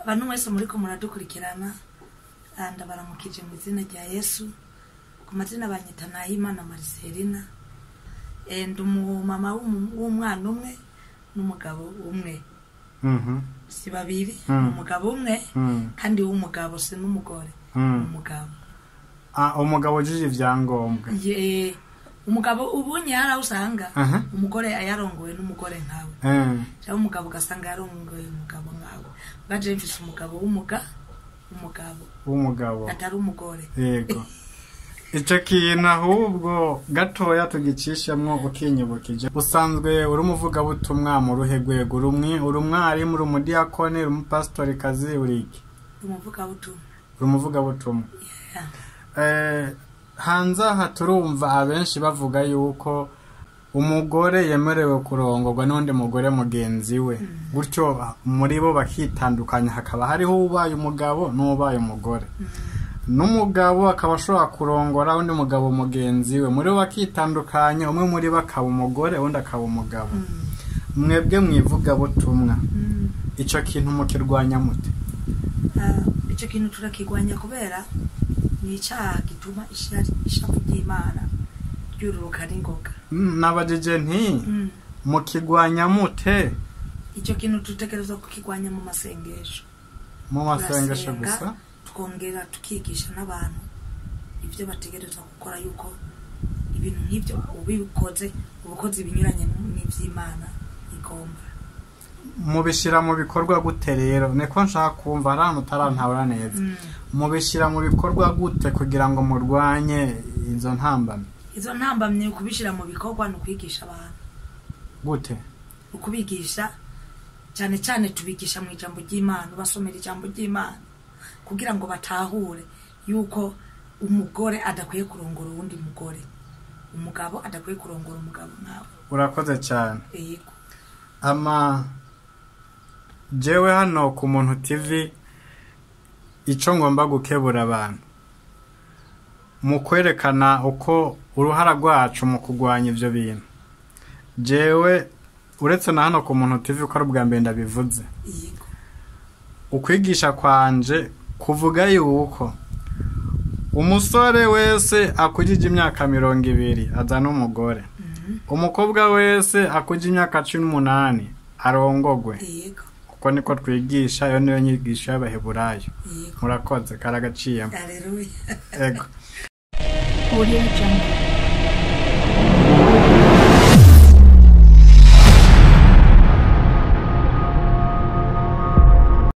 Abantu mwese muriko muradukurikirana, ndabaramukije mu izina rya Yesu. Ku mazina banyita Nahimana Marcelina. Ndi umumama w'umwana umwe n'umugabo umwe. Si babiri, umugabo umwe kandi w'umugabo, si n'umugore. Umugabo. Ah, umugabo ujije ivyangombwa. Ye, umugabo ubunye hari aho usanga umugore yarongowe n'umugore nkawe, cyangwa umugabo ugasanga yarongoye umugabo nkawe. Bwaje mfise umugabo w'umugabo w'umugabo, atari umugore. Yego, ico kintu ahubwo gatoya tugicishamwo ukinyibukije. Usanzwe uri umuvugabutumwa mu ruhe rwego? Uri umwarimu, uri umudiyakoni, uri umupasitorikazi, uri iki? Umuvugabutumwa. Uri umuvugabutumwa. Yeah. Hanze aha turumva abenshi bavuga yuko umugore yemerewe kurongorwa n'undi mugore mugenzi we, gutyo muri bo bakitandukanya, hakaba hariho ubaye umugabo n'ubaye umugore, n'umugabo akaba ashobora kurongora undi mugabo mugenzi we, muri bo bakitandukanya, umwe muri bo akaba umugore, undi akaba umugabo. Mwebwe mwivugabutumwa, ico kintu mukirwanya mute? Ah, ico kintu turakigwanya kubera ni icaha gituma ishavu ry'Imana ryururuka n'ingoga. Nabajije nti mukigwanya mute? Ico kintu dutegerezwa kukigwanya mu masengesho. Mu masengesho Turasenga, gusa? Tukongera tukigisha n'abantu ibyo bategerezwa gukora, yuko ibintu nk'ibyo ubikoze uba ukoze ibinyuranye n'ivy'Imana igomba. Mubishyira mu bikorwa gute rero? Niko nshaka kumva, hari ahantu utarantahura neza. Mubishyira mu bikorwa gute kugira ngo murwanye izo ntambamyi? Izo ntambamyi, kubishyira mu bikorwa ni ukwigisha abantu. Gute? Ukubigisha cyane cyane tubigisha mu ijambo ry'Imana, basomera ijambo ry'Imana kugira ngo batahure yuko umugore adakwiye kurongora uwundi mugore, umugabo adakwiye kurongora umugabo nkawe. Urakoze cyane. Yego. Ama jewe hano ku Muntu TV, ico ngomba gukebura abantu mu kwerekana uko uruhara rwacu mu kurwanya ivyo bintu, jewe uretse na hano ku Muntu TV, ko ari ubwa mbere ndabivuze, ukwigisha kwanje kuvuga yuko umusore wese akujije imyaka 20 azana umugore, umukobwa wese akujije imyaka 18 arongogwe. Kuko niko twigisha, iyo niyo nyigisho y'Abaheburayo. Murakoze, karagaciyemo. Haleluya. Ego. Audio Jungle.